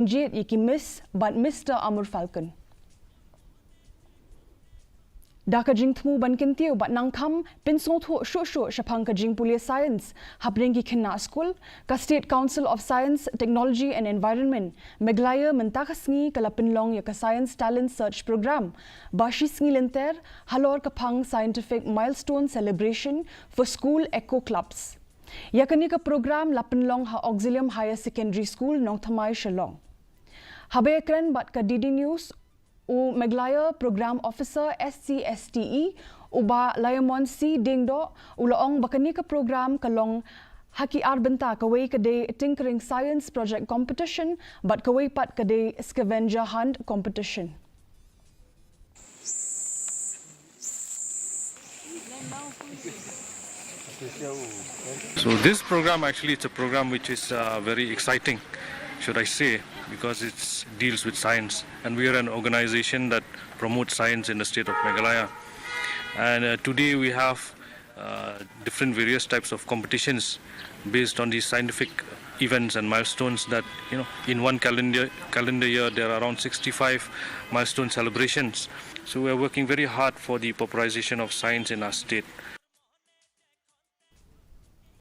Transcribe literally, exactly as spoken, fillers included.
jied ïa ki Miss bad Mister Amur Falcon. Da ka jingthmu ban kyntiew bad nang kham pynsngewthuh shuh shuh shaphang ka jingpule science hapdeng ki khynnah skul, ka State Council of Science, Technology and Environment, Meghalaya, mynta ka sngi ka la pynlong ïa ka Science Talent Search Program ba shi sngi lynter halor ka phang Scientific Milestone Celebration for School Eco Clubs. Ïa kane ka program la pynlong ha Auxilium Higher Secondary School, Nongthymmai, Shillong. Haba ïakren bad ka D D News, u Meghalaya Program Officer, S C S T E, u Bah Layamon C Diengdoh, u la ong ba kane ka program ka long ha ki ar bynta, kawei ka dei Tinkering Science Project Competition bad kawei pat ka dei Scavenger Hunt Competition. So this program, actually, it's a program which is uh, very exciting, should I say, because it deals with science, and we are an organization that promotes science in the state of Meghalaya. And uh, today we have uh, different various types of competitions based on these scientific events and milestones that, you know, in one calendar calendar year there are around sixty-five milestone celebrations. So we are working very hard for the popularization of science in our state.